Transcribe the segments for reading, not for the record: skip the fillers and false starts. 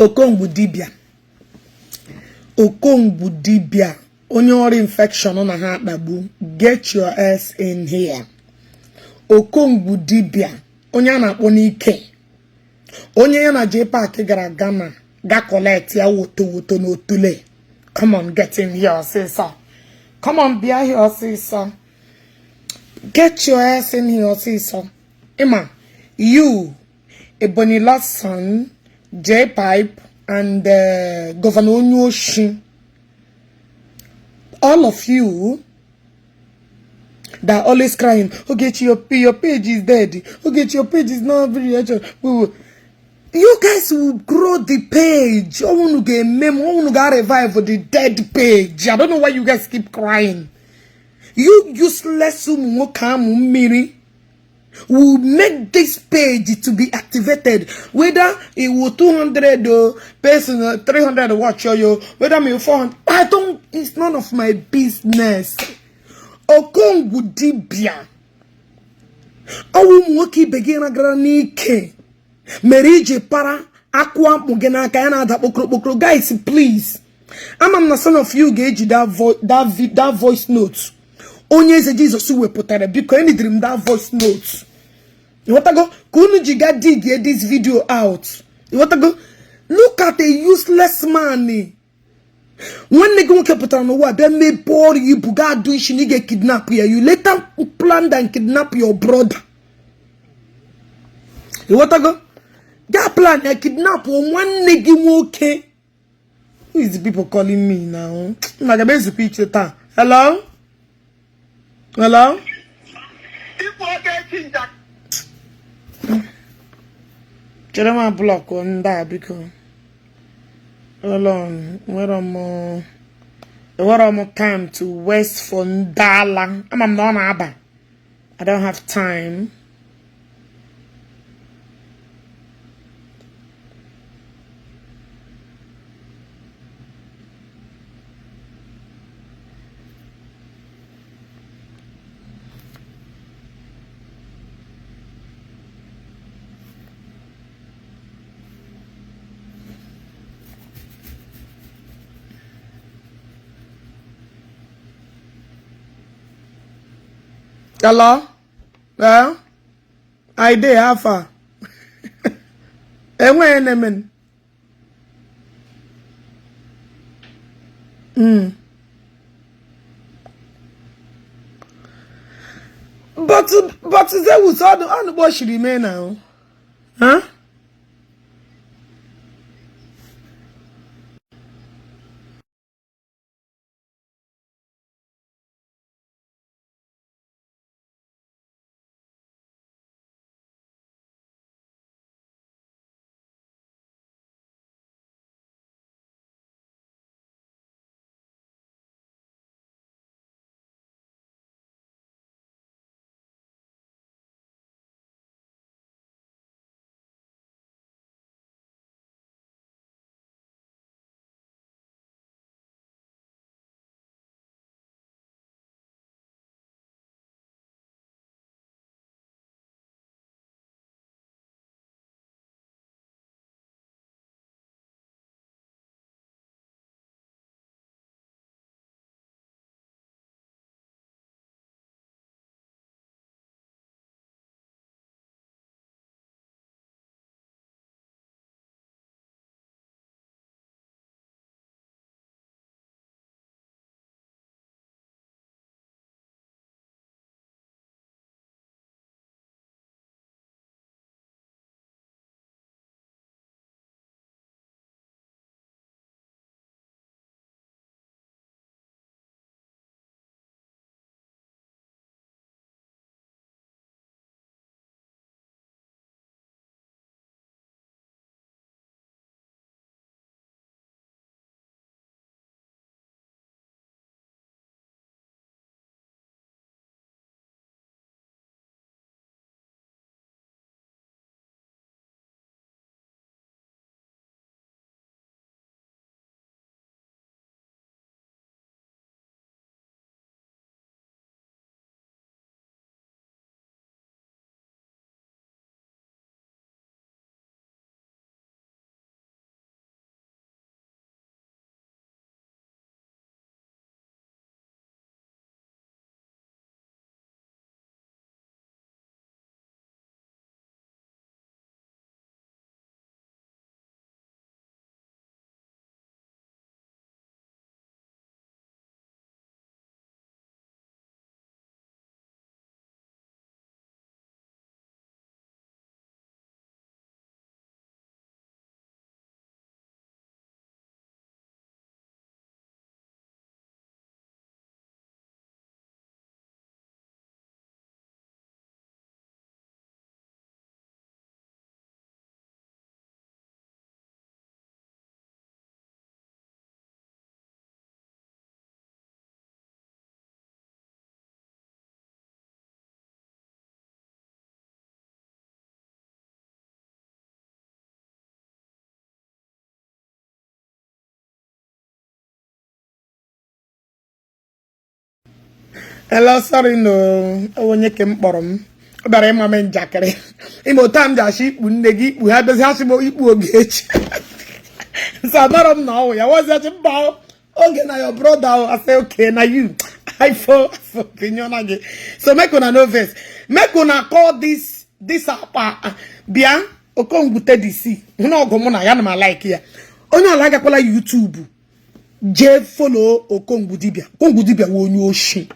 Okongwu dibịa, Okongwu dibịa, onye ọrịa infection na ha akpagbu, get your ass in here. Okongwu dibịa, onye a na-akpọ n'ike, onye ya na J-Park gara Ghana ga collect ya woto woto na otule. Come on, get in here ọsịsọ. Come on, bịa here ọsịsọ. Get your ass in here ọsịsọ. Ịma, you, Ebony Lawson, J-Pipe, and Governor Onyoshi, all of you that are always crying, Ogechi, your page is dead. Ogechi, your page is not very urgent. You guys will grow the page. Unu ga-eme m, unu ga-revive the dead page. I don't know why you guys keep crying. You useless ụmụ nwoke amụ mmiri will make this page to be activated. Whether it will 200 person, 300 watch you, whether me 400, I don't, it's none of my business. Okongwu dibịa, ọwụ ụmụ nwoke ibe gị ragara n'ike mere iji para akụ akpụ gị n'aka ya na-ada kpokoro kpokoro. Guys, please, ama m na some of you ga-eji that voice note onye eze Jizọs wepụtara. Biko, enidiri m that voice note. Ịghọtago ka unu ji ga dig this video out? Ịghọtago? Look at a useless man. Nwanne gị nwoke pụtara n'ụwa bịa mepee ọrịa ibu ga adụ isi na ị ga-ekidnap ya. You later planned and kidnap your brother. Ịghọtago? Ga plan ya kidnap nwanne gị nwoke. Who is the people calling me now? Nna ga ezukwa iche taa. Hello? Hello? Chere m block ndị a biko. Hold on. Enwere m time to waste for ndị ala. Ama m na ọ na-aba. I don't have time. Hello? Well, I dey how far? Enweghị na-eme. But Zeus, ọ kpọchiri mee now. Huh? Hello, sorry, no. Onye ke m kpọrọ m. Ọ bịara ịma m njakịrị. Ime otu a m ji achọ ikpu nne gị ikpu ha bịazi ha sị m ikpu Ogechi. So amarọ m na ọwụ ya wazi mba oge na your brother. I say, "Okay, na you." I for opinion gị. So make una no vex. Make una call this akpa bịa Okongwute DC. Hụ na ọgụ mụ na ya na m like ya. Onye ọla agakwala YouTube jee follow Okongwu dibịa. Okongwu dibịa wụ onye oshi.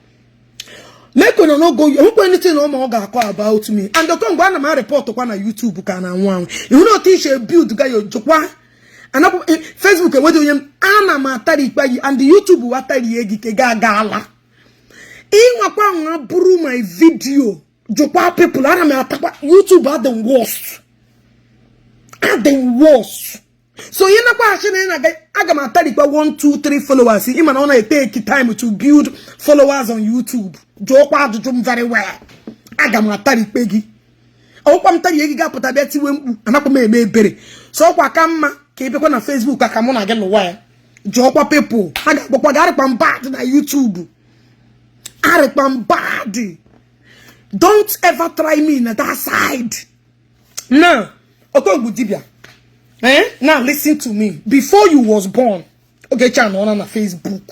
Make una no go hụkwa anything ọma ọ ga-akọ about me and Okongwu. Ana m report kwa na YouTube ka na anwụ anwụ. Ihu na otu ishe build ga ya jụkwa anapụ Facebook enweghị onye m ana m atari ikpe gị and YouTube watarie gị ke ga aga ala ịnwakwa nwa bụrụ my video. Jụkwa people, ana m atakwa YouTube adị worst, adị worst. So ị nakwa achị na ị na-aga, aga m atarikwa 1 2 3 followers. Ịma na ọ na-etake time to build followers on YouTube. Jụọkwa ajụjụ m very well. Aga m atarikpe gị ọkwa m tarie gị, ga-apụta bịa tiwe mkpu. Anakwa m eme ebere. So ọkwa ka mma ka ị bịakwa na Facebook ka mụ na gị lụwa ya. Jụọkwa people, ha ga-agbakwa gị arịkpa m bad na YouTube, arịkpa m bad. Don't ever try me na that side now. Okongwu dibia, eh? Now listen to me. Before you was born, Ogechi anọọla na Facebook.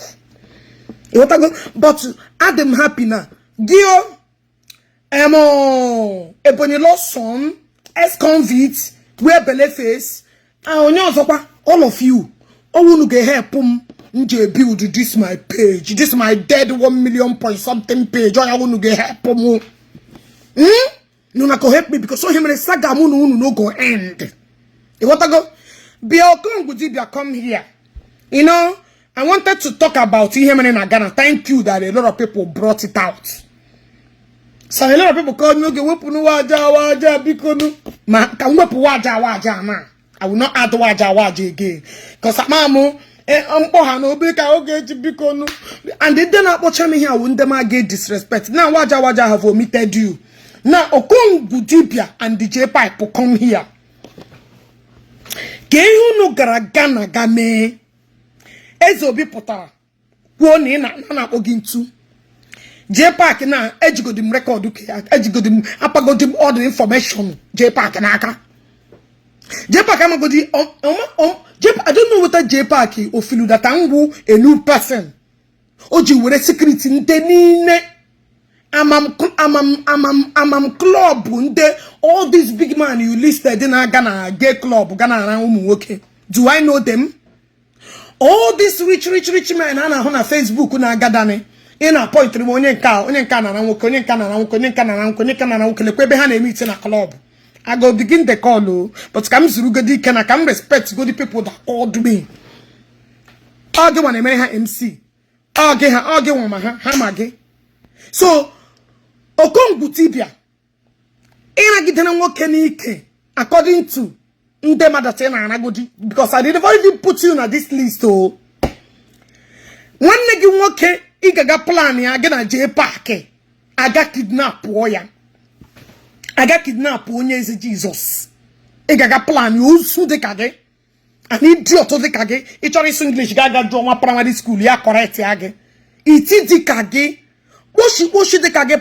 Ịghọtago? But adị m happy na gị o emo Ebonyi Lawson, ex-convict wee bele face, onye ọzọkwa, all of you, unu ga-help m nje build this my page, this my dead 1 million point something page. Oya, unu ga-help m, Una go help me because so him saga mụ na unu no go end. Ịghọtago? Bịa, Okongwu dibia, come here. I wanted to talk about ihe mere na Ghana. Thank you that a lot of people brought it out. So a lot of people call me, "Okay, wepụ waja waja, biko nu." Ma ka m wepụ waja waja na I will not add waja waja again because ama m mkpọ ha na obe ka oge eji biko nu. And ndị na-akpọcha m ihe awụ ndị m aga disrespect. Now waja waja have omitted you. Now Okongwu dibia and DJ Pipe, come here. Ka ihe unu gara Ghana ga mee, Eze Obi pụtara kwuo na ị na-akpọ gị ntu jee park na ejigodi m record ka ya ejigodi m apagodi m all the information jee park n'aka jee park amagodi. I don't know whether jee park ofilu that ngwu a new person o ji were security ndị niile amam amam amam amam club ndị all these big man you listed na-aga na gay club ga na-ara ụmụ nwoke. Do I know them? All these rich rich rich men a na-ahụ na Facebook na-agadani ị na-apọịtịrị m, onye nke a, onye nke a nara nwoke, onye nke a nara nwoke, onye nke a nara nwoke, onye nke a nara nwoke, lekwa ebe ha na-eme ite na club. I go begin the call o, but ka m zuru godi ike na ka m respect godi people that called me. Ọ gị nwa na-emere ha MC, ọ gị ha, ọ gị nwa ma ha ha ma gị. So Okongwu dibia, ịragidere nwoke n'ike according to ndị mmadụ ị na-anagodi, because I didn't even put you na this list o. Nwanne gị nwoke ị ga-aga plan ya gị na jee park aga kidnap ya, aga kidnap onye eze Jizọs. Ị ga-aga plan ya osu dịka gị, an idiot dịka gị. Ị chọrọ ịsụ English, ga-aga jụọ nwa primary school ya correct ya. Gị iti dịka gị, kposhi kposhi dịka gị,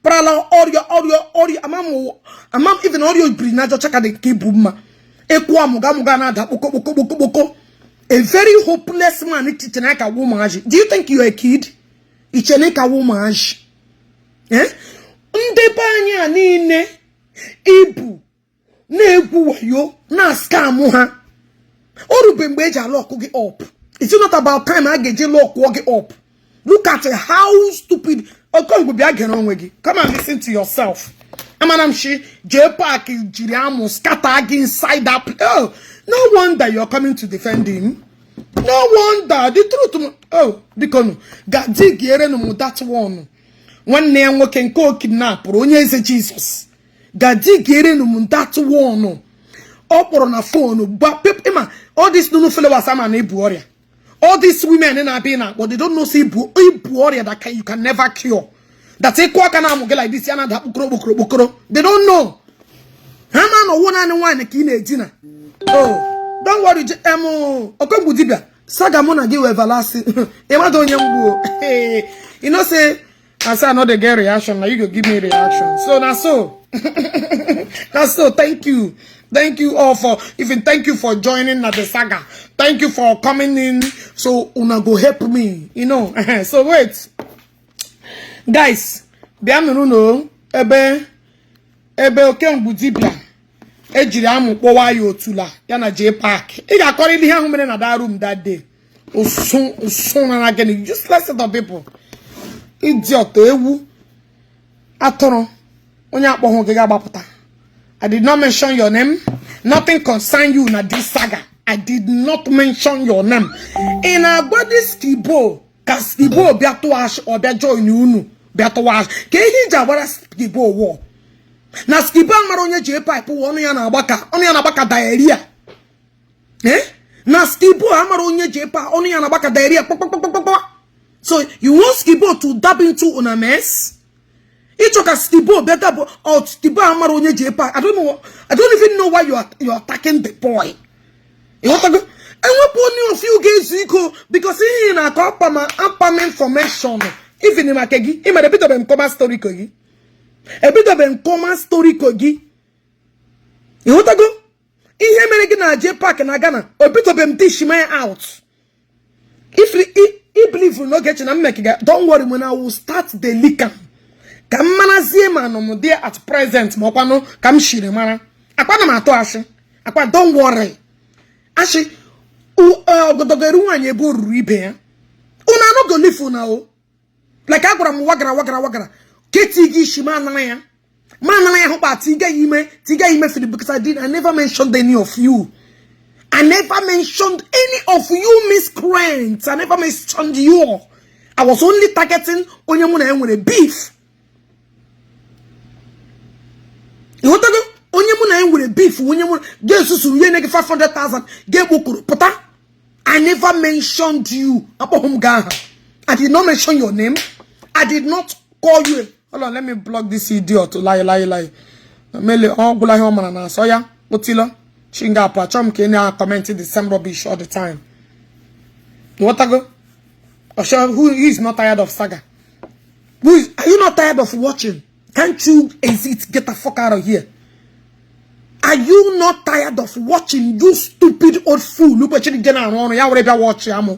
prala ọrịa ọrịa ọrịa amam amam, even ọrịa obiri na ajọcha ka dị nke ibu mma ịkwụ amụga amụga na-ada kpoko kpoko kpoko kpoko. A very hopeless man. Iche na ka ụmụazị, do you think you're a kid? Iche na ka ụmụazị, eh? Ndị be anyị a niile ibu na-egwu wayo na scam ha, o rube mgbe eji a-lock gị up. It's not about time a ga-eji lockụọ gị up. Look at how stupid. Okongwu, bịa gere onwe gị. Come and listen to yourself. Amana m shi jee park jiri amụ scatter gị inside that. Oh, no wonder you're coming to defend him. No wonder the truth. Oh, biko nu ga digiere m that one. Nwanne ya nwoke nke o kidnapụrụ, onye eze Jizọs, ga digiere m that one. Ọ kpọrọ na phone gba ịma all these nunu followers ama na ibu ọrịa. All these women na-abịa na-akpọ, they don't know say ibu ibu ọrịa that you can never cure, that ịkụ aka na amụ gị like this ya na-ada kpokoro kpokoro kpokoro. They don't know. Ha ma na ọwụ naanị nwaanyị ka ị na-edina. Oh, don't worry. Em Okongwu dibia, saga mụ na gị wee valasi. Ịmada onye mgbu. You know say I say I no dey get reaction. Now you go give me reaction. So na so. Na so. Thank you. Thank you all for even, thank you for joining na the saga. Thank you for coming in. So una go help me. So wait. Guys, bịa nụrụ no ebe ebe Okengwu dibịa ejiri amụ kpọwa ya otula ya na J Park. Ị ga-akọrịrị ihe ahụ mere na that room that day. Osu osu na gịnị, useless set of people. Idiot, ewu atụrụ onye akpọghị gị ga-agbapụta. I did not mention your name. Nothing concern you na this saga. I did not mention your name. Ị na-agba this Skibo ka Skibo bịa tụọ ashị, ọ bịa join unu bịa tụwa ashị ka ihe iji agbara Skibo wụọ na Skibo amara onye ji pipe wụ ọnụ ya na-agba ka ọnụ ya na-agba ka diarrhea, eh? Na Skibo amara onye ji pipe, ọnụ ya na-agba ka diarrhea kpakpakpakpakpa. So you want Skibo to dab into una mess? Ịchọ ka Skibo bịa dab or Skibo amara onye ji pipe? I don't know. I don't even know why you are attacking the boy. Ịghọtago? Enwepụ onye of you ga-ezu iko because ihe ị na-akọ apama apam information even maka gị ị mere ebidobe m kọma story ko gị, ebidobe m kọma story ko gị. Ịghọtago? Ihe mere gị na J Park na Ghana, obidobe m dish my out. If you believe n'Ogechi na mmeki ga, don't worry, when I will start the leak am ka m marazie ma nọ m there at present ma ọkwanụ ka m shiri mara akwa na m atụ ashị akwa. Don't worry, ashị ọgọdọgọ eru nwaanyị ebe o ruru ibe ya. Unu anọgo live una o like agwara m wagara wagara wagara keti gị isi ma anara ya, ma anara ya hụkpa tiga ya ime, tiga ya ime fili because I never mentioned any of you. I never mentioned any of you miscreants. I never mentioned you. I was only targeting onye mụ na ya nwere beef. Ịghọtago? Onye mụ na ya nwere beef, onye mụ ga-esusuru ihe nye gị 500,000 ga-egbokoro pụta. I never mentioned you. Akpọghị m gị aha. I did not mention your name. I did not call you. Hold on, let me block this idiot. Lie, lie, lie. Mele ọ gwụla ihe ọ mara na asọ ya otilo chingapụ. Achọ m ka ị na-comment the same rubbish all the time. Ịghọtago? Osho, who is not tired of saga? Are you not tired of watching? Can't you exit? Get the fuck out of here. Are you not tired of watching, you stupid old fool? Ụbọchị gị na-arụ ọrụ ya were bịa watch ya mụ.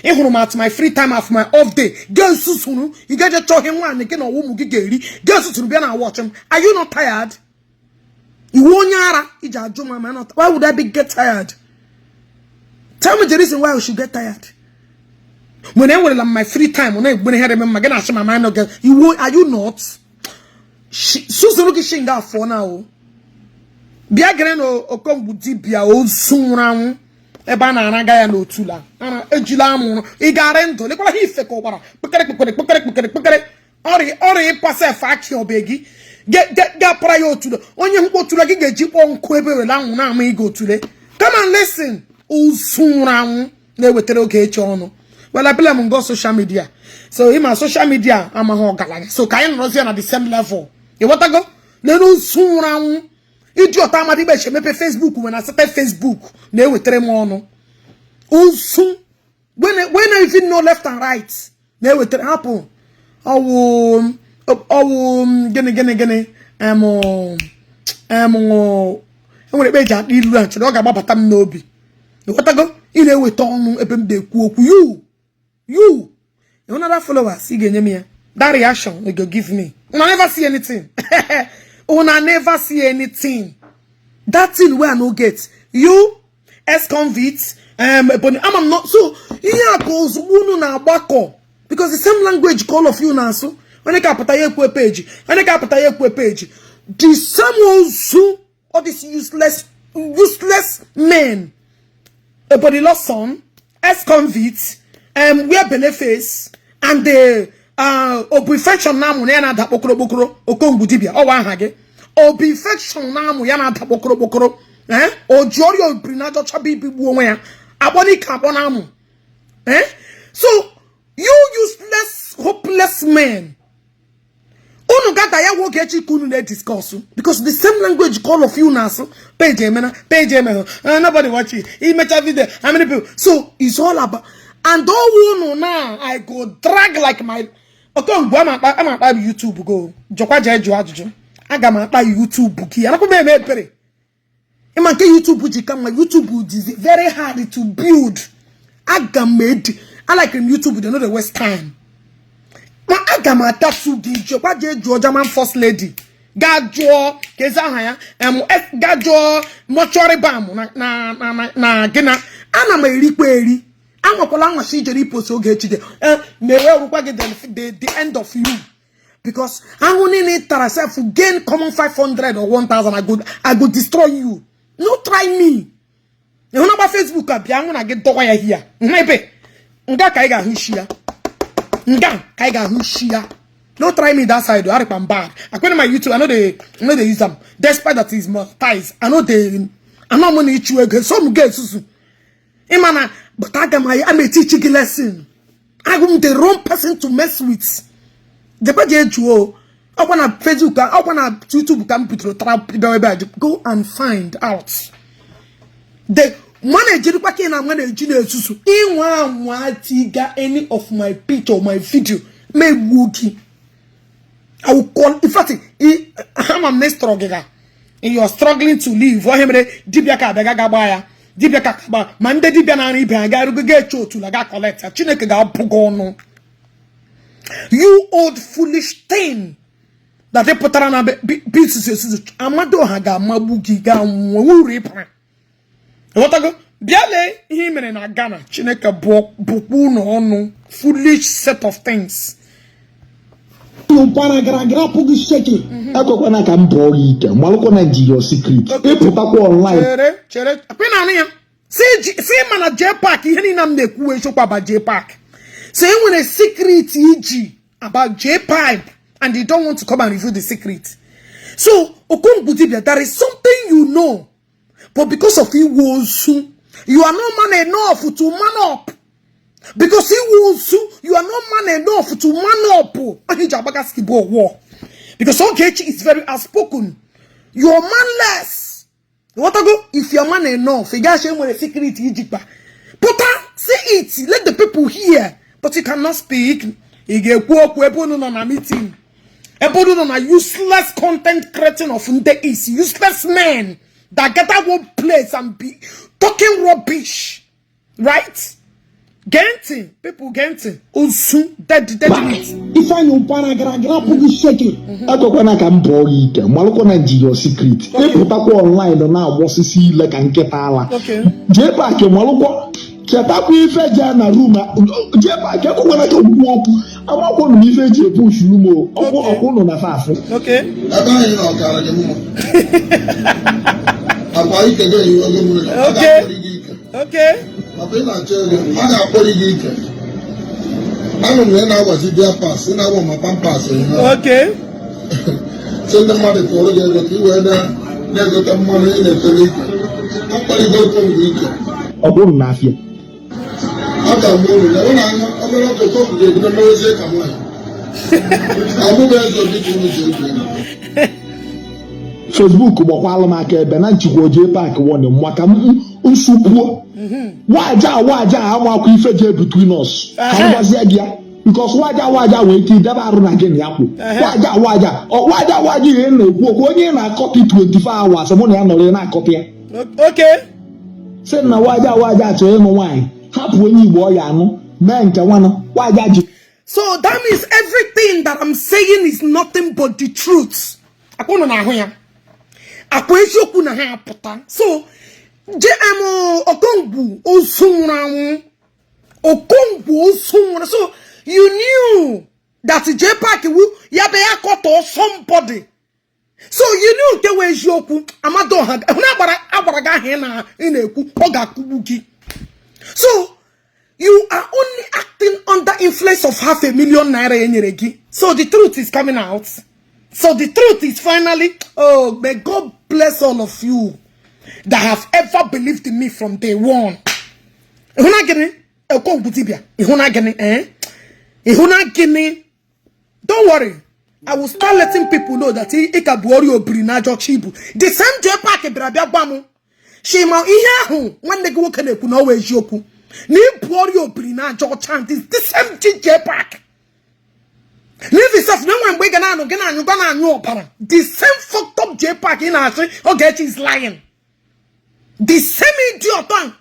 Ị hụrụ m at my free time of my off day. Ga nsusuru, ị gaje chọọ ihe nwaanyị gị na ọwụ ụmụ gị ga-eri. Ga nsusuru bịa na watch m. Are you not tired? Iwu onye ara iji ajụ m am I not? Why would I be get tired? Tell me the reason why I should get tired. When I nwere my free time, na-egbere here mma gị na-achị ma ma get iwu. Are you not? Susuru gị shi nga afọ na o. Bịa gere na Okongwu dibịa ozu nwụrụ anwụ ebe a na-araga ya n'otula ara ejila amụrụ ị gara ndụ lekwara ha ife ka ụgbara kpekere kpekere kpekere kpekere kpekere ọrịa ọrịa ịpasa efe akị ọba gị ga-apara ya otule onye mkpọ otule gị ga-eji kpọọ nkụ ebe were anwụ na-ama ịga otule. Come and listen, ozu nwụrụ anwụ na-ewetara Ogechi ọnụ. Well, I blame ngo social media. So ịma social media amaghị ọgaranya, so ka anyị nọrọzie na the same level. Ịghọtago? Lere ozu nwụrụ anwụ iji ọta amadi igbe emepe Facebook nwere asate Facebook na-ewetara m ọnụ ozu when I even know left and right na-ewetara hapụ ọwụ ọwụ gịnị gịnị gịnị em em enwere ekpe eji akpa ilu a chere ọ ga-agbabata m n'obi. Ịghọtago? Ị na-eweta ọnụ ebe m na-ekwu okwu. You another followers ị ga-enye m ya, that reaction you go give me. Una never see anything. Una never see anything. That thing wey I no get you, ex-convict, but I'm not so ihe a ka ozugbo unu na-agbakọ because the same language ka all of you na-asụ. Onye ka apụta ya ekwe page, onye ka apụta ya ekwe page, the same ozu, all these useless useless men, Ebony Lawson, ex-convict, wear belle face and the obu infection na-amụ na ya na-ada kpokoro kpokoro. Okongwu dibịa ọwa aha gị obu infection na-amụ ya na-ada kpokoro kpokoro, eh, o ji ọrịa obiri na ajọcha bụ ibigbu onwe ya akpọ n'ike akpọ na-amụ, eh. So you useless hopeless men, unu gada ya nwoke echi ka unu na-ediscuss because the same language ka all of you na-asụ. Page emena page emena, nobody watch it. Imecha video, how many people? So it's all about and all unu now I go drag like my Okongwu, ama akpa YouTube go jọkwa jee jụọ ajụjụ. Aga m akpa YouTube gị, anakwa m eme ebere. Ịma nke YouTube ji ka mma. YouTube is very hard to build. Aga m edi, I like YouTube, they no dey waste time. Ma aga m atatu gị. Jekwa jee jụọ German first lady, gaa jụọ ka ezi aha ya gaa jụọ mortuary balm na gị na ana m erikwa eri. Anwakwala anwachi ijere ipost oge echide na-ewe rukwa gị the end of you, because ahụ niile tara sef gain common 500 or 1000, I go destroy you. No try me. Ịhụ na gba Facebook a bịa nwụ na gị dọwa ya hia nha ebe nga ka ị ga-ahụ isi ya, nga ka ị ga-ahụ isi ya. No try me that side. Arịkpa m bad akwene my YouTube. I no dey use am despite that is monetize. I no dey anọ m na ịchụ ego so m ga-esusu ịma na, but aga m ama etichi gị lesson. Agụ m the wrong person to mess with. Jekwa jee jụọ. Ọkwa na Facebook, ọkwa na YouTube ka m bidoro tara bịa ebe a. Go and find out the mma na-ejirikwa ka ị na nwa na-eji na-esusu ịnwa anwa tiga any of my picture or my video ma egbuo gị. I will call. In fact, ama m na struggle, you are struggling to live. Onye mere dibịa ka abịa ga gba ya, dibịa ka gba ma ndị dibịa na-arụ ibe ha ga-erugo ga-eche otu na ga collect ya. Chineke ga-abụ gị ọnụ, you old foolish thing that ị pụtara na bisusu esusu. Amadioha ga-amagbu gị, ga-anwụ uru ịpụra. Ịghọtago? Bịa lee ihe ị mere na Ghana. Chineke bụkwa unu ọnụ, foolish set of things. Ụkpara gara gara pụghị sheki. Ekwekwana ka m bụọ gị ike, malụkwa na nji your secret ịpụtakwa online. Chere, chere, akwa na anụ ya si mana JPAC, ihe niile m na-ekwu eziokwu aba JPAC. So e nwere secret iji about JPAC and you don't want to come and reveal the secret. So Okongwu dibia, there is something you know, but because of iwu ozu, you are not man enough to man up. Because iwu ozu, you are not man enough to man up. Onye ji agbagasị bụ ọwụọ because Ogechi is very outspoken. You are manless. Ịghọtago? If you are man enough, ị gaghị enwere secret iji kpa pụta. Say it, let the people hear, but you cannot speak. Ị ga-ekwu okwu ebe unu nọ na meeting, ebe unu nọ na useless content creating of ndị is useless men that gather one place and be talking rubbish, right? Gee ntị, people, gee ntị. Ozu dead, dead meat. Ifeanyị Ụkpara gara gara pụghị sheki. Ekwekwana ka m bụọ gị ike, malụkwa na nji your secret ịpụtakwa online na-agbọsisi ile ka nkịta ala. JPAC, malụkwa, chetakwa ife jee na room JPAC. Ekwekwana ka m kwuo okwu, amakwanụ m ife eji epushuru m ọkwụ ọkwụ nọ na fafụ. Ebe anyị na ọkara gị mma akwa ike gị eyiwe ego mmiri a ga-akpọrọ gị ike. Maka ị na-achọ ego, a ga-akpọrọ gị ike. Anụ m na ị na-agbazi diapers, ị na-agba ma Pampers ihe. Sị ndị mmadụ tụọrọ gị ego ka ị wee na-egote mmanụ ị na-etere ike. Akpọrọ gị Okongwu ike. Ọ bụrụ na afịa. A ga-agba uru ya ụlọ anya obere oge. Okongwu ga-ebido mewezie ka nwaanyị ọmụba eze obi ka unu ji egwu egwu. Facebook gbakwalụ m aka ebe na nchikwa JPAC warning maka m nsukwuo waja waja amakwa ife jee between us ka m gwazie gị ya, because waja waja nwee ike idebe arụ na gị na ya kwụ waja waja ọ waja waja. Ihe na-ekwu okwu onye ị na-akọpị 24 hours, mụ na ya nọrọ, ị na-akọpị ya. Sị na waja waja chọrọ ịnụ nwaanyị, hapụ onye Igbo ọ ya anụ, mee nke nwanụ waja ji. So that means everything that I'm saying is nothing but the truth. Akwa unu na-ahụ ya, akwa eziokwu na ha apụta. So JM Okongwu ozu nwụrụ anwụ, Okongwu ozu nwụrụ. So you knew that JPAC wu ya be ya kọtọ somebody. So you knew nke wee eziokwu. Amadoha hụ na agbara agbara gị ahụ ị na-ekwu ọ ga-akụgbu gị. So you are only acting under influence of half a million naira e nyere gị. So the truth is coming out. So the truth is finally, oh, may God bless all of you that have ever believed in me from day one. Ịhụna gịnị, Okongwu dibịa? Ịhụna gịnị, eh? Ịhụna gịnị? Don't worry, I will start letting people know that ị ka bụ ọrịa obiri na ajọ chi bụ the same JPAC bịara bịa gwa m shima ihe ahụ nwanne gị nwoke na-ekwu na ọ wụ eziokwu na ịbụ ọrịa obiri na aja ọcha. The same JPAC. Leave yourself. Na enwere mgbe ị ga na-anụ gị na-anyụ ga na-anyụ ọbara. The same fucked up J Park ị na-asị Ogechi is lying, the same idiot ahụ.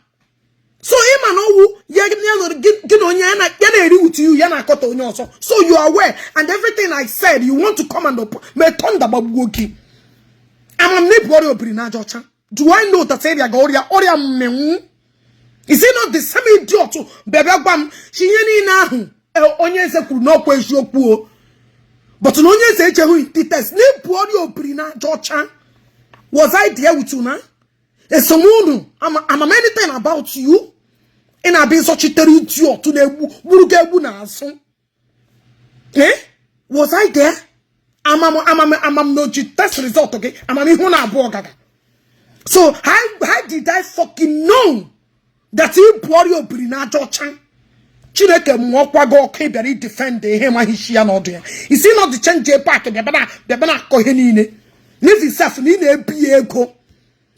So ịma na ọwụ ya ya nọrọ gị na onye ya na-eri with you, ya na-akọta onye ọzọ. So you are aware and everything I said, you want to come and may thunder gbagbuo gị. Ama m na ibu ọrịa obiri n'aja ọcha. Do I know that ịrịa ga ọrịa mmenwu? Is it not the same idiot bịa bịa gwa m chi ihe niile ahụ onye eze kwuru n'ọkwa eziokwu o, but na onye eze ejeghị test na ibu ọrịa obiri n'aja ọcha? Was I there with you na esomunu? Ama m anything about you? Ị na-abịa ịzọchitere idiot na-egbu gburu gị egbu n'azụ. Eh, was I there? Amam amam amam na oji test result gị amamihu na abụọ gaga. So how did I fucking know that ibu ọrịa obiri n'aja ọcha? Chineke mụọkwa gị ọkụ. Ị bịara idefend ihe maghị isi ya n'ọdụ ya. Isi not the change park bịa bịa na-akọ ihe niile. Leave yourself na ị na-ebi ya ego,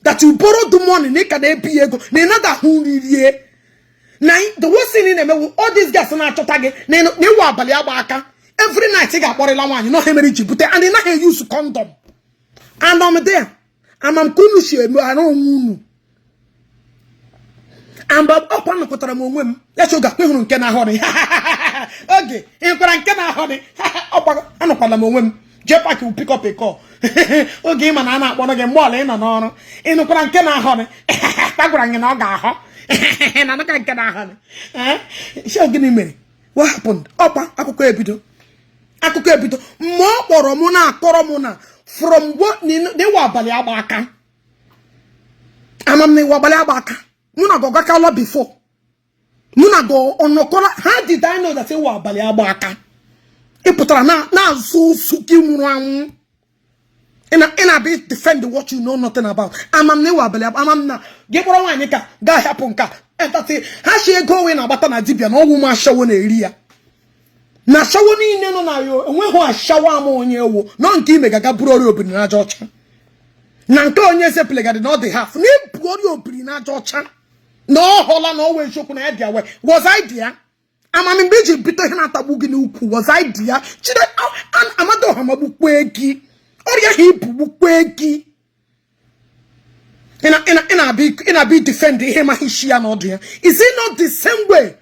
that you borrow the money, na ị ka na-ebi ya ego, na ị naghị ahụ nri rie, na the worst thing ị na-emewu, all these guys na-achọta gị na ịwa abalị agba aka. Every night ị ga-akpọrịla nwaanyị na ọha mere iji bute, and ị naghị use condom. And I'm there. Ama m ka unu si eme arụ onwe unu. And ọkwa nọkọtara m onwe m ya chi oge akwa hụrụ nke na-ahọ dị oge ịhụkwara nke na-ahọ dị ọkwa. Anọkwala m onwe m. J Park will pick up a call oge ịma na a na-akpọrọ gị mgbe ọla ị nọ n'ọrụ. Ịnụkwara nke na-ahọ dị a gwara gị na ọ ga-ahọ na anụka nke na-ahọ dị. Shi gịnị mere? What happened? Ọkwa akụkọ ebido, akụkọ ebido. Mgbe ọ kpọrọ m na-akọrọ m na from n'ịwa abalị agba aka, ama m na ịwa abalị agba aka mụ na gị ọgakala before, mụ na gị ọnọkọla. How did I know that ịwa abalị agba aka ị pụtara na na-azụ ụsụ gị nwụrụ anwụ? Ị na-abịa defend what you know nothing about. Ama m na ịwa abalị, ama m na gị kpọrọ nwaanyị ka gaa hapụ nka entatị ha shi ego onwe na-agbata na dibịa na ọgwụ m ashawo na-eri ya na ashawo niile nọ na ya. Enweghị ashawo ama onye ewu nọ nke ime gaga buru ọrịa obiri n'aja ọcha na nke onye eze plegadị na ọ dị haf na ibu ọrịa obiri n'aja ọcha na ọ hụla na ọwa eziokwu na ya dị awe. Was I there? Amami mgbe iji bite ihe na-atagbu gị n'ukwu. Was I there? Chide amadoha ma gbukwe gị ọrịa ha ibu gbukwe gị. Ị na-abịa defend ihe ma isi ya n'ọdụ ya. Is it not the same way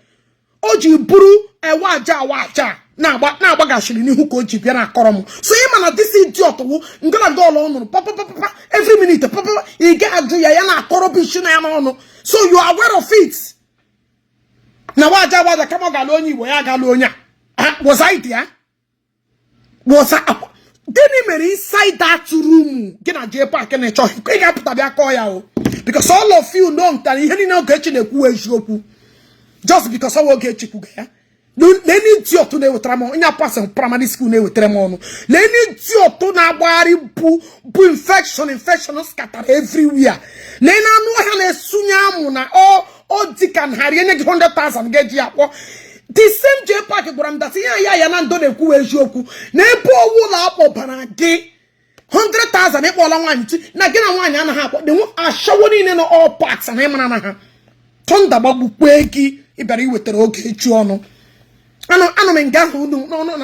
o ji buru ewe aja awa aja na-agbagashiri n'ihu ka o ji bịa na-akọrọ m? So ị ma na this idiot wụ ngala gọọlụ ọ nụrụ papapapa every minute papa ị ga-ajụ ya, ya na-akọrọ bụ isi na ya n'ọnụ. So you are aware of it na waja waja kama ọ ga-alụ onye Igbo, ya ga-alụ onye a. Was I there? Was I? Gịnị mere inside that room gị na J Park na-echọ ị ga-apụta bịa kọọ ya o? Because all of you know nta ihe niile Ogechi na-ekwu eziokwu, just because ọ Ogechi kwuga ya. Lee idiot na-ewetara m onye apasị primary school na-ewetara m ọnụ. Lee idiot na-agbagharị bụ infection scatter everywhere. Lee na anụ ọhịa na-esunye amụ na ọ dị ka narị enye gị 100,000 ga-eji ya kpọ. The same J Park gwara m that ihe ya ya na ndo na-ekwu eziokwu na ebe ọwụla akpọbara gị 100,000 ịkpọla nwaanyị ti na gị na nwaanyị anaghị akpọ dị ashawo niile nọ all parts na ịmara na ha. Thunder gbagbukwe gị. Ị bịara iwetara Ogechi ọnụ. Anụ m nga ahụ unu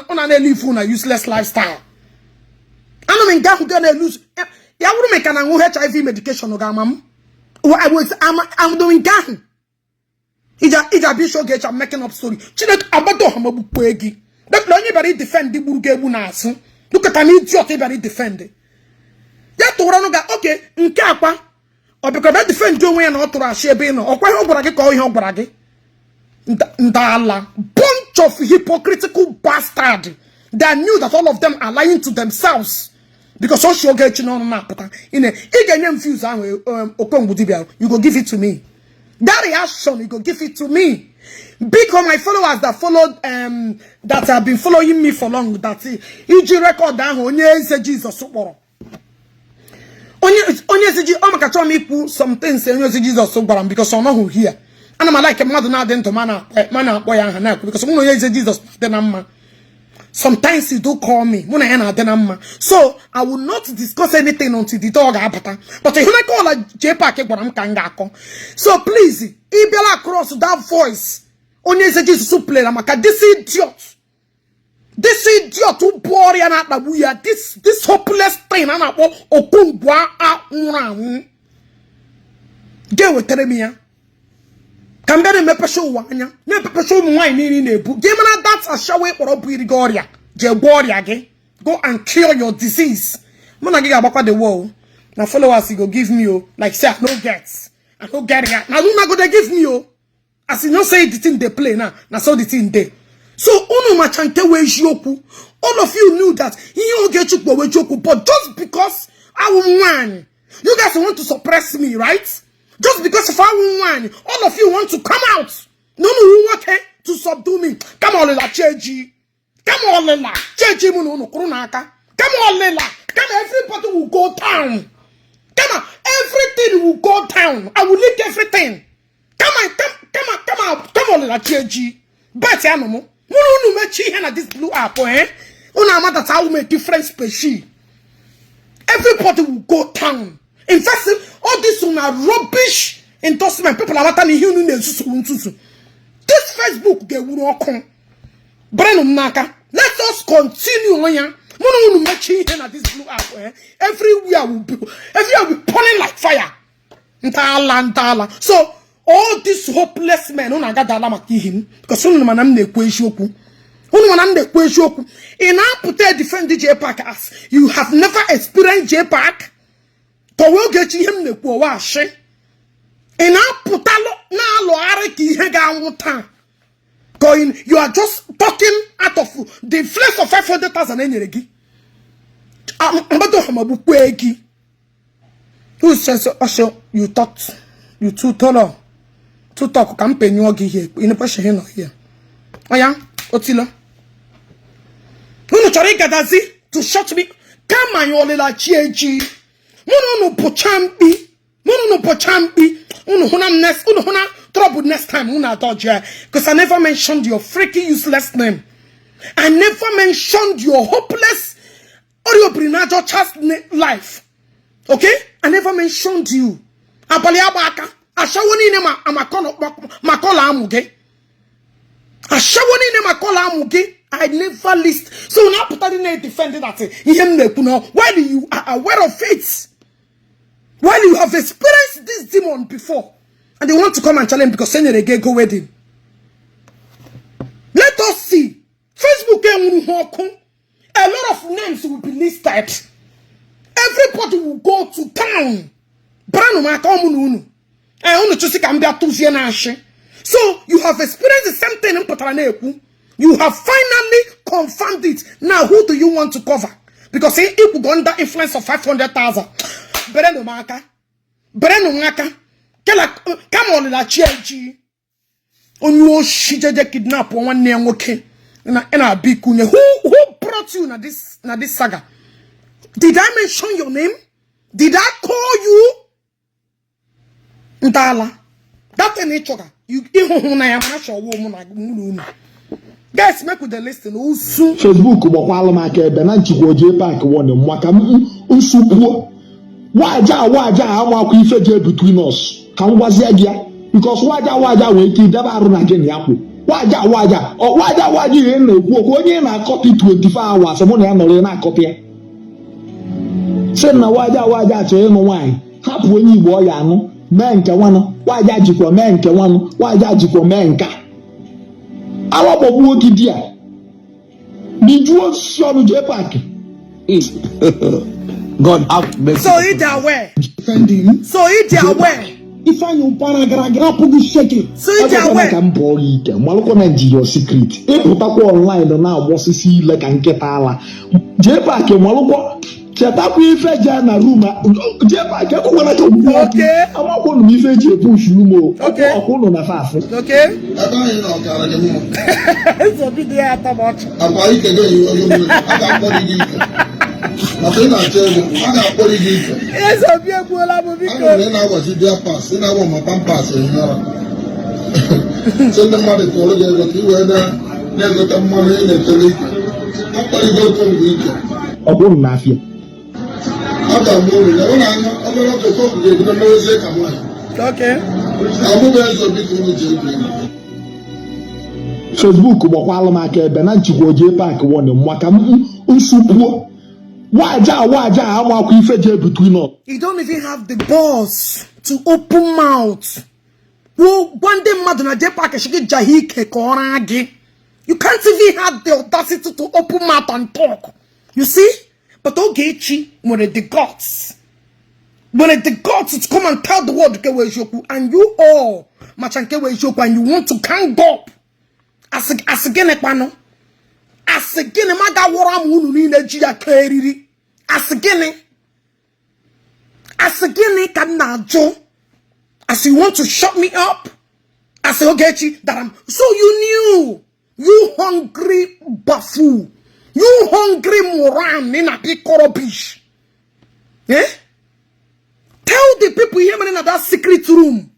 ọ na-elu ifu na useless lifestyle. Anụ m nga ahụ ga na-elu ya wụrụ m ka na aṅụ HIV medication ga-ama m amado nke ahụ iji abịa isi Ogechi. I'm making up story. Chineke agbado ọha magbukwe gị. Dọkịta onye bịara idefend gburu gị egbu n'azụ. Dụkọta na idiot ị bịara idefend ya tụwara ọnụ ga oke nke akwa ọ bịakwa bịa defend onwe ya na ọ tụrụ ashị ebe ị nọ. Ọkwa ihe ọ gwara gị ka ọ ihe ọ gwara gị. Ndala bunch of hypocritical bastard that knew that all of them are lying to themselves because ọ shi Ogechi n'ọnụ na-apụta. Ị ga-enye m fuse ahụ. Okongwu dibia, you go give it to me. That reaction, you go give it to me. Biko, my followers that followed that have been following me for long, that iji record ahụ onye eze Jizọs kpọrọ onye eze ji ọ maka chọrọ m ikwu some things onye eze Jizọs gwara m because ọ nọghị here. Ana m like mmadụ na-adị ndụ ma na-akpọ ya aha na-ekwu because mụ na onye eze Jizọs na-adị na mma. Sometimes he do call me, mụ na ya na-adị na mma, so I will not discuss anything until the dog ga-abata. But ịhụnaka ọla J Park gwara m ka m ga-akọ. So please, ị bịala across that voice onye eze Jizọs playera maka this idiot. This idiot bụ ọrịa na-akpagbu ya, this hopeless thing a na-akpọ Okongwu nwụrụ anwụ ga-ewetara m ya ka m bịa na-emepecha ụwa anya, na-emepecha ụmụ nwaanyị niile na-ebu gị mara that ashawo ịkpọrọ bụ iri gị ọrịa. Jee gwọọ ọrịa gị. Go and cure your disease. Mụ na gị ga-agbakwa the wall na followers you go give me o, like say I no get ya. Na una go dey give me o. As you know say the thing dey play now, na so the thing dey. So unu macha nke wee eziokwu. All of you knew that ihe Ogechi kwu eziokwu, but just because awụ m nwaanyị, you guys want to suppress me, right? Just because of awụ nwaanyị, all of you want to come out na unu nwoke to subdue me. Kama ọlịla cheji, kama ọlịla cheji, mụ na unu kwụrụ n'aka. Kama ọlịla, kama everybody will go down, kama everything will go down. I will leak everything. Kama kama kama kama ọlịla cheji bet ya nụ mụ mụ na unu mechi ihe na this blue app, eh? Unu ama that I will make different species. Everybody will go down. In fact, all this una rubbish endorsement, people amata na ihe unu na-ezuzu nzuzu. This Facebook ga-ewuru ọkụ. Brenụ m n'aka. Let us continue ya. Mụ na unu mechi ihe na this blue app, eh? Everywhere will be burning like fire. Ntala ntala. So all these hopeless men, unu agadala maka ihi m, because unu mana m na-ekwu eziokwu. Unu mana m na-ekwu eziokwu. Ị na-apụta defend JPAC as you have never experienced JPAC. Ka Ogechi ihe m na-ekwu ọwa ashị. Ị na-apụta na-alụgharị ka ihe ga-anwụ taa. Ka you are just talking out of the influence of 500,000 e nyere gị. Mgbado ha magbukwe gị. Who says also you thought you too tall to talk? Ka m penyụọ gị ihe ị na-ekwesịghị ịnọ here. Oya, otilo. Unu chọrọ ịgadazi to shut me. Kama ya ọlịla chi eji. Mụ na unu pụcha mkpi. Mụ na unu pụcha mkpi. Unu hụ na m next, unu hụ na trouble next time unu adọji ya. Because I never mentioned your freaking useless name. I never mentioned your hopeless ọrịa child's life. Okay? I never mentioned you. Abalị agba aka. Ashawo niile ma makọla amụ gị. Ashawo niile makọla amụ gị. I never list. So now put that in a defend that ihe m na-ekwu na while you are aware of it. While you have experienced this demon before. And they want to come and challenge because senior gị go wedding. Let us see. Facebook enwuru ha ọkụ. A lot of names will be listed. Everybody will go to town. Brand maka ọmụ na unu. Eh, unu chụsị ka m bịa tụzie na ashị. So you have experienced the same thing m pụtara na-ekwu. You have finally confirmed it. Now who do you want to cover? Because ikwugo under influence of 500,000. Berenụ m aka. Berenụ m aka. Kela kama ọlịla chi eji. Onye oshi jeje kidnap nwanne ya nwoke na na-abịa ikunye. Who brought you na this saga? Did I mention your name? Did I call you? Ntala. That thing ị chọga. You ịhụhụ na ya mana chọwa mụ na mụ na unu. Guys, make we dey listen. Usu. Facebook gbakwala m aka ebe na nchikwa JPAC won maka m nsukwuo waja waja amakwa ife je between us. Ka m gwazie gị ya, because waja waja nwere ike idebe arụ na gị na ya kwụ waja waja ọ waja waja. Ihe na-ekwu okwu onye na-akọpị 24 hours, mụ na ya nọrọ na-akọpị ya, sị na waja waja chọrọ ịnụ nwaanyị, hapụ onye Igbo ọ ya anụ, mee nke nwanụ waja jikwa mee nke nwanụ waja jikwa mee nke a alọgbọgbuo gị di a bijuo osisi ọnụ JPAC. God have mercy. So he dey aware. Defending. So he dey aware. Ifeanyi Ubana gara gara apụghị sheke. So he dey Ekwekwana aware. ka m bụọ gị ike, malụkwa na nji your secret ịpụtakwa online na-agbọsisi ile ka nkịta ala. JPAC, malụkwa, chetakwa ife jee na room. JPAC, ekwekwana ka m gbuo gị. Amakwụnụ m ife eji epush ume o. Ọkwa ụnụ na fafụ. Ebe anyị nọ ọkara gị mma. Eze bido ya atọ m ọchị. Akwa ike gị eyiwe gị mmiri, a ga-akpọrọ gị ike maka ị na-achọ ego, a ga-akpọrọ gị ike. Eze obi egbuola m biko. Anụ m na ị na-agbazi diapers, ị na-agba ma Pampers ehi ụra, sị ndị mmadụ tụọrọ gị ego ka ị wee na-egote mmanụ ị na-etere ike. Akpọrọ gị Okongwu ike. Ọkwa ụnụ na afịa. A ga-agba uru ya ụlọ anya obere oge, Okongwu ga-ebido mewezie ka nwaanyị. Ọmụbụ eze obi ka unu ji egwu egwu. Facebook gbakwalụ m aka ebe na nchikwa JPAC warning maka nsukwuo waja waja amakwa ife je between us. You don't even have the balls to open mouth kwuo, gwa ndị mmadụ na JPAC shi gị jahi ike ka ọ raa gị. You can't even have the audacity to open mouth and talk, you see? But Ogechi nwere the guts, nwere the guts to come and tell the world nke wee eziokwu, and you all macha nke wee eziokwu, and you want to gang up. Asị gịnị kpanụ? Asị gịnị? Ma ga wụrụ ama unu niile ji ya ka eriri. Asị gịnị? Asị gịnị ka m na-ajụ? As you want to shut me up, asị Ogechi that I'm so, you knew, you hungry buffoon, you hungry moron, ị na-apịkọ rubbish, eh? Tell the people ihe mere na that secret room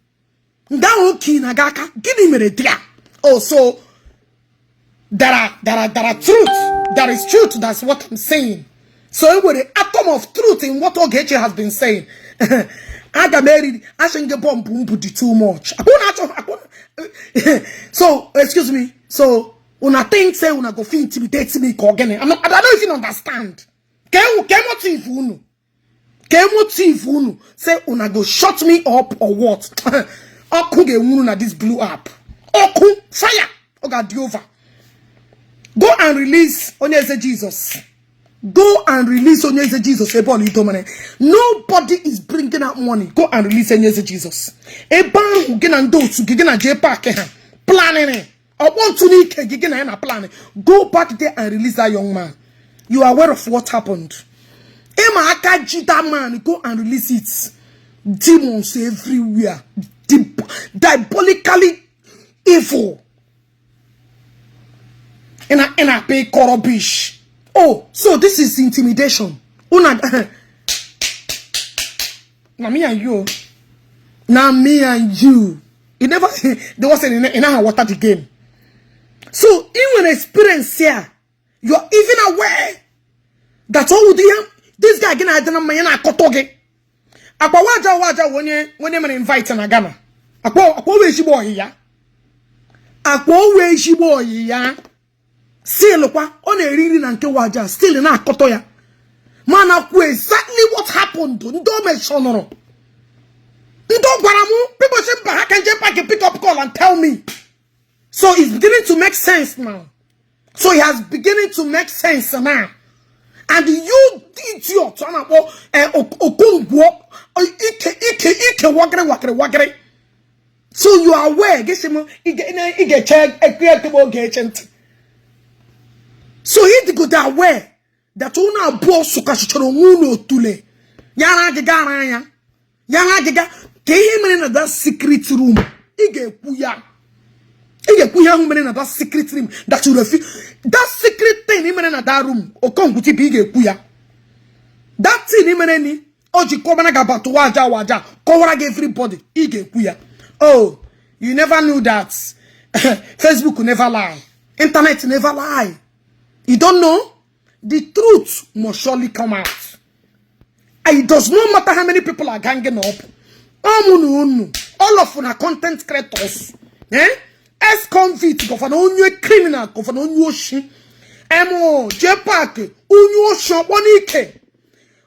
nga ahụ oki na ga aka. Gịnị mere there? Oh, so there are truth, there is truth. That's what I'm saying. So e nwere atom of truth in what Ogechi has been saying. Aga m eriri asị gị bọmbụ mbụ dị too much. Akwụna achọ akwụna. So excuse me, so una think say una go fit intimidate me ka ọ gịnị? I don't even understand. Ke motive unu, ke motive unu say una go shut me up or what? Ọkụ ga-enwuru na this blue app. Ọkụ, fire, ọ ga-adị over. Go and release Onye Eze Jesus. Go and release Onye Eze Jesus. Ebe ọla ito mere, nobody is bringing out money. Go and release Onye Eze Jesus. Ebe ahụ gị na ndị otu gị, gị na JPAC ha planning ọkpọ ntụ n'ike gị, gị na ya na plan. Go back there and release that young man. You are aware of what happened. Ịma aka ji that man. Go and release it. Demons everywhere. Diabolically evil. In a pay rubbish. Oh, so this is intimidation. Una na me and you, na me and you. You never, there was in in water the game. So even experience here, you're even aware that all the this guy gị na-adị na mmanya na-akọtọ gị. Akpa waja waja onye onye mere invite na Ghana. Akpa owe ezigbo ọyị ya. Akpa owe ezigbo ọyị ya. Still kwa ọ na-eri nri na nke waja, still na-akọtọ ya. Mana kwu exactly what happened. Ndị o meshọnụrụ. Ndị ọ gwara m, people say mba, ha can JPAC pick up call and tell me. So it's beginning to make sense now. So it has beginning to make sense now. And you idiot, a na-akpọ Okongwu ike ike ike wagịrị wagịrị wagịrị. So you are aware, gị sị m ị ga-eche ekpe ekpe oge eche ntị. So he dịgodo aware that unu abụọ sụkasịchara onwe unu otule. Yara agịga ara anya. Yara agịga ka ihe mere na that secret room. Ị ga-ekwu ya. Ị ga-ekwu ihe ahụ mere na that secret room that you refuse. That secret thing ị mere na that room, Okongwu tipu, ị ga-ekwu ya. That thing ị mere ni o ji kọbara gị about waja waja kọwara gị everybody, ị ga-ekwu ya. Oh, you never knew that Facebook never lie, internet never lie? You don't know the truth must surely come out, and it does not matter how many people are ganging up. Ọmụ na unu, all of una content creators, eh, ex-convict, governor, onye criminal, governor, onye oshi, emo JPAC, onye oshi, ọkpọ n'ike,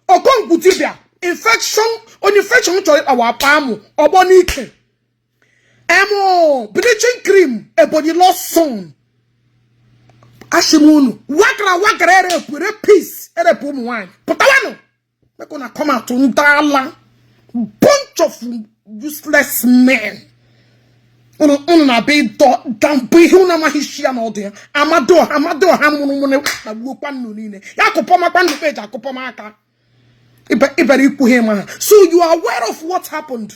Okongwu dibịa infection, onye infection chọrọ ịkpawa akpa amụ, ọgbọ n'ike, emo bleaching cream, Ebonyi lost son. Asị m unu wakara wakara, erepụ rapist, erepụ ụmụ nwaanyị, pụtawanụ, make una come out. Ndala bunch of useless men. Unu na-abịa ịdọ dambụ ihe unu amaghị isi ya na ọdụ ya. Amadioha, Amadioha mụrụ mụrụ na gbuokwa nnu niile ya akụpọmakwa ndụ peji akụpọm aka ịbịara ikwu ihe ma ha. So you are aware of what happened.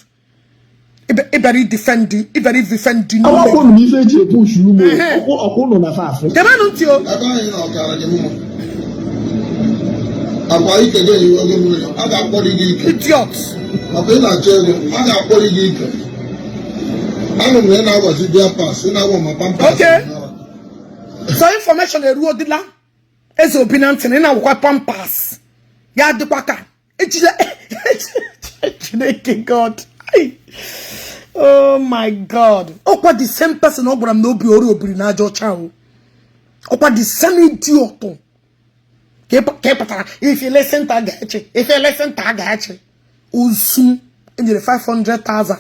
Ịbịara defend, ịbịara defend. Akwụkwọ m ife eji epush ume ọkwụ ụnụ na fafụ. Gebenụ ntị o. Ebe anyị na ọkara gị mma akwa ike gị eyiwe gị mmiri, a ga-akpọrọ gị ike. Idiot. Maka ị na-achọ ego, a ga-akpọrọ gị ike. Anụ m na ị na-agbazi diapers, ị na-agba ma Pampers. Okay. So information eruo dịla eze obi na ntị na ị na-awụkwa Pampers ya dịkwa ka ejide. Chineke God. Ai. Oh my God. Ọkwa the same person ọ gwara m na obi ọrịa obiri na aja ọcha o. Ọkwa the same idiot. Ka ị pụtara if you listen to Ogechi, if you listen to Ogechi. Ozu enyere 500,000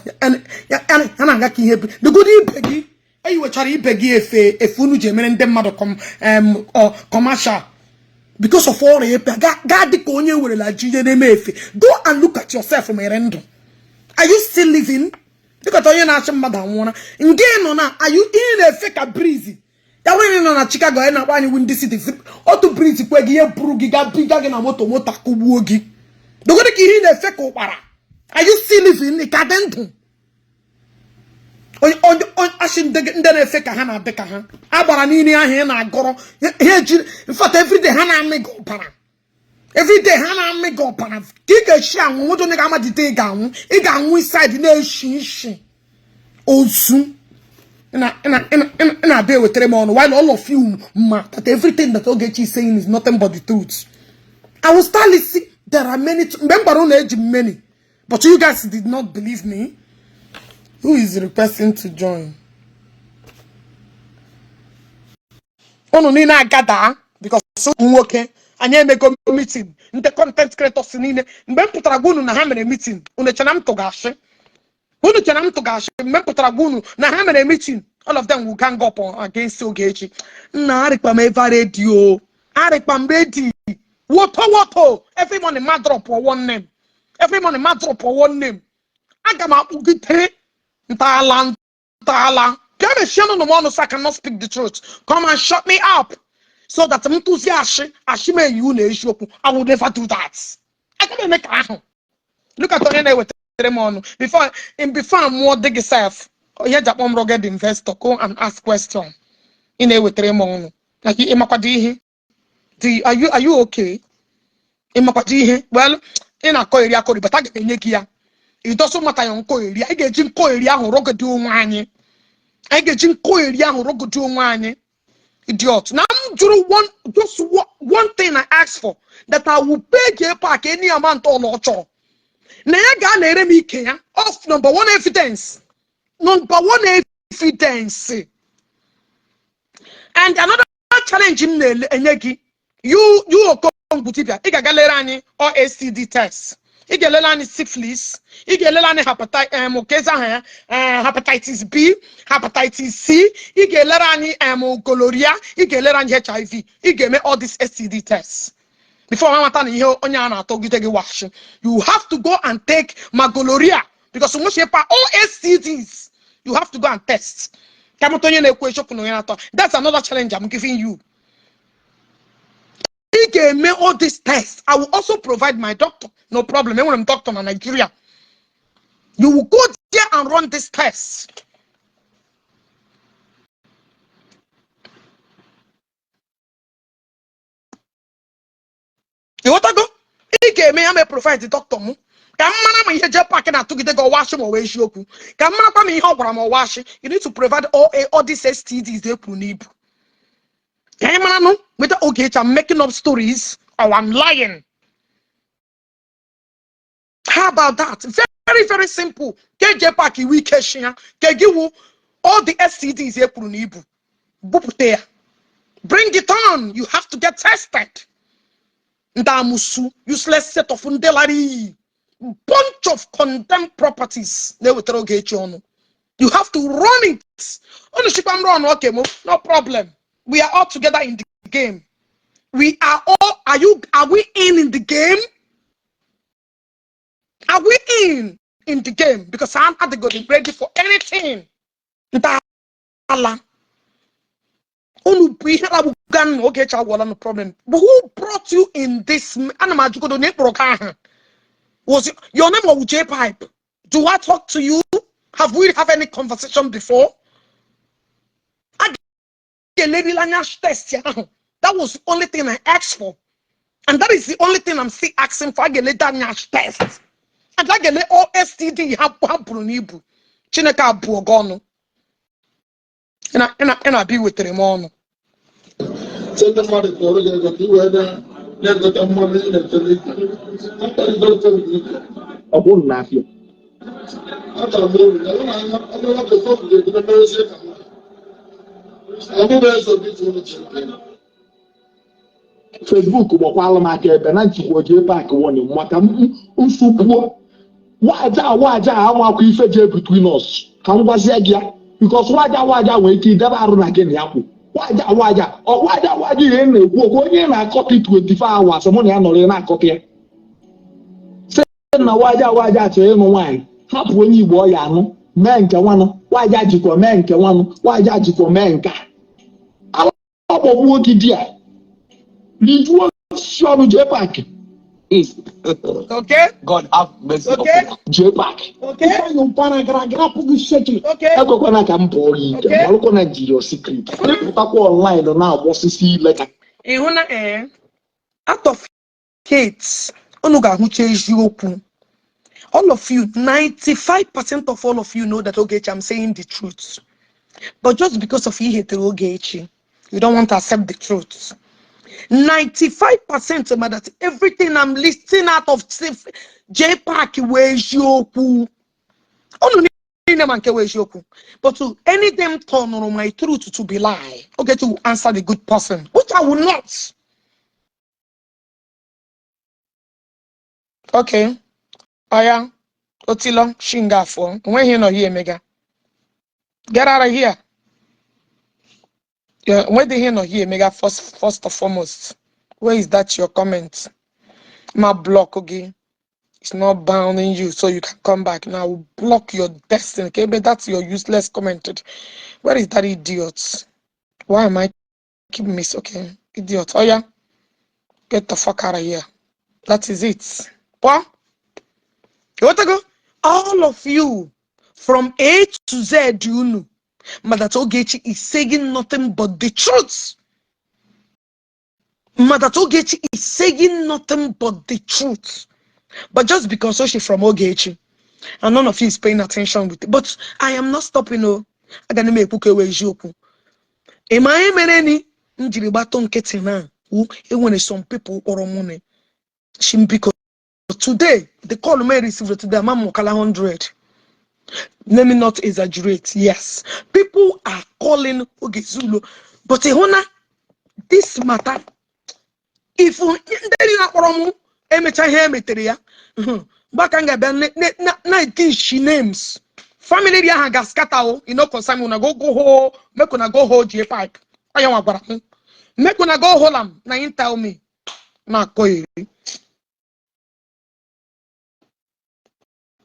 ya na-aga ka ihe bi. Legodo ibe gị eyiwechara ibe gị efe efe unu ji emere ndị mmadụ commercial because of ọrịa ịpịa gaa dị ka onye werela ji ihe na-eme efe. Go and look at yourself mere ndụ. Are you still living? Dịkọta onye na-achị mmadụ anwụọla nke nọ na are you ị na-efe ka breeze ya nwere nọ na Chicago anyị na-akpọ anyị Windy City otu breeze kwe gị ihe buru gị ga biga gị na moto moto akụgbuo gị dogodị ka ihe ị na-efe ka ụkpara. Are you still living? Ka dị ndụ asị ndị na-efe ka ha na-adị ka ha agbara niile ahụ ị na-agọrọ ha eji. In fact, everyday ha na-amị gị ọbara, everyday ha na-amị gị ọbara ka ị ga-esi anwụ nwoke onye ga-amadite ị ga-anwụ ị ga-anwụ inside na-eshi ishi ozu ị na-abịa ewetara m ọnụ while all of you ma that everything that Ogechi is saying is nothing but the truth. I will start listening. There are many mgbe m gwara unu eji m many, but you guys did not believe me. Who is requesting to join? Unu niile agada because ụmụ nwoke anyị emego meeting ndị content creators niile mgbe m pụtara gwa unu na ha mere meeting unu chere m tụga ashị unu chere m tụga ashị mgbe m pụtara gwa unu na ha mere meeting, all of them will gang up against Ogechi. Nna arịkpa m eva ready arịkpa m ready woto woto. Every morning ma drop one name, every morning ma drop one name. Aga m akpụgide ntọala ntọala bịa mechie nụ m ọnụ so I cannot speak the truth. Come and shut me up so that m tụzie ashị ashị m eyi unu eziokwu. I will never do that. Aga m eme ka ahụ. Look at onye na-ewetara m ọnụ before in before mụọ dị gị sef ihe ji akpọ m rugged investor. Go and ask question. Ị na-ewetara m ọnụ like ịmakwado ihe dị. Are you okay? Ịmakwado ihe? Well, ị na-akọ eri akọri, but aga m enye gị ya. It doesn't matter ya nkọ eri. Anyị ga-eji nkọ eri ahụ rọgodi onwe anyị. Anyị ga-eji nkọ eri ahụ rọgodi onwe anyị. Idiot. Na m jụrụ one, just one thing I asked for, that I will pay J Park any amount ọ ọ chọrọ na ya ga na-ere m ike ya off. Number one evidence, number one evidence. And another challenge m na-enye gị, you Okongwu dibia, ị ga-aga lere anyị OACD test, ị ga-elele anyị syphilis, ị ga-elele anyị hepatitis aha ya hepatitis B, hepatitis C, ị ga-elere anyị gonorrhea, ị ga-elere anyị HIV. Ị ga-eme all these STD tests before ha mata na ihe onye a na-atọgide gị washi. You have to go and take ma gonorrhea because nwụchiepa all STDs. You have to go and test ka mata onye na-ekwu eziokwu na onye na-atọ. That's another challenge I'm giving you. Ị ga-eme all these tests. I will also provide my doctor, no problem. Enwere m doctor na Nigeria. You will go there and run this test. Ịghọtago? Ị ga-eme ya mee provide doctor m ka m mara ma ihe J Park na-atụgide gị ọwashi ma ọ wee eziokwu, ka m marakwa ma ihe ọ gwara m ọwashi. You need to provide all these STDs e kwuru n'ibu ka anyị mara nụ whether Ogechi, I'm making up stories or I'm lying. How about that? Very, very simple. Ka J Park iwu ike shi ya ka gị wụ all the STDs e kwuru n'ibu bupụta ya. Bring it on. You have to get tested. Ndị amusu, useless set of ndị lara iyi, bunch of condemned properties na-ewetara Ogechi ọnụ. You have to run it. Unu chikwa m run, okay mo, no problem. We are all together in the game. We are all are you are we in the game? Are we in the game? Because I'm adịgodi ready for anything. Ntọala unu bụ ihe lagbuga na Ogechi agwọla, no problem. But who brought you in this? Ana m ajụgodo na ịkpọrọ gị aha. Was your name was J Pipe? Do I talk to you? Have we have any conversation before? A ga-elerila anya test ahụ. That was the only thing I asked for and that is the only thing I'm still asking for. A ga-eleda anya test and a ga-ele all STD ha ha buru n'ibu. Chineke abụọ gị ọnụ. Ị na-abịa iwetara m ọnụ. Sị ndị mmadụ tụọrọ gị ego ka ị wee na-egote mmanụ ị na-ete n'ike. Akparịta ofe gị ike. Ọ bụrụ na afịa Atara m uru na anya ọbụla bekee ga-ebido merezie ka nwoke. Ọbụbụ eze obi ji unu ji nke. Facebook gbakwala m aka ebe na njikwa JPAC warning maka nsụkwuo waja waja amakwa ife jee between us ka m gwazie gị ya, because waja waja nwere ike idebe arụ na gị na ya kwụ waja waja ọ waja waja. Ihe m na-ekwu okwu, onye na-akọpị 24 hours, mụ na ya nọrọ, ya na-akọpị ya, sị na waja waja chọrọ ịnụ nwaanyị, hapụ onye Igbo ọ ya anụ, mee nke nwanụ, waja jikwa mee nke nwanụ, waja jikwa mee nke a, ọgbọgbuo gị di a rijuo osisi ọnụ JPAC. Okay. God have mercy upon us. JPAC. Okay. Ifeanyi Ubah na gara aga rapụ gị shege. Okay. Ekwekwana ka m pụọ gị ike. Okay. Malụkwana ji your secret ịpụtakwa online na-agba osisi ile ka Ị hụ na out of hate unu ga-ahụcha eziokwu. All of you, 95% of all of you know that Ogechi, I'm saying the truth, but just because of ihe tere Ogechi, you don't want to accept the truth. 95% ma that everything I'm listing out of JPAC wee eziokwu. Unu niile ma nke wee eziokwu, but to any them turn my truth to be lie, Ogechi will answer the good person, which I will not. Okay, oya, otilo shinga afọ onweghị nọ here emega. Get out of here. Yeah, onwedị ihe nọ here emega. First of foremost, where is that your comment? Ma block gị. It's not bounding you so you can come back now. I will block your destiny. Okay, but that's your useless comment. Where is that idiot? Why am I keep miss? Okay, idiot. Oh yeah, get the fuck out of here. That is it. What you want to go? All of you from A to Z, you know but that Ogechi is saying nothing but the truth. But that Ogechi is saying nothing but the truth. But just because Oshi from Ogechi, and none of you is paying attention with it. But I am not stopping. Oh, aga m ekwu ka ewe eziokwu. Ị ma ihe mere ni m jiri gbatụ nkịtị na wu enwere some people kpọrọ mụ na shimbiko today. The call may receive today, ama m ọkala 100. Let me not exaggerate. Yes, people are calling Ogezulu, but ị hụ na this matter, if ndị niile akpọrọ mụ emecha ihe emetere ya, mgbe aka m ga-abịa na-etishi names, family dị aha ga-scatter o. E no concern me. Una go go hold, make una go hold JPAC. Onye nwa gwara m make una go hold am, na him tell me na-akọ eri.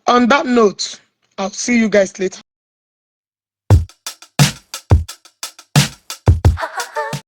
On that note, I'll see you guys later.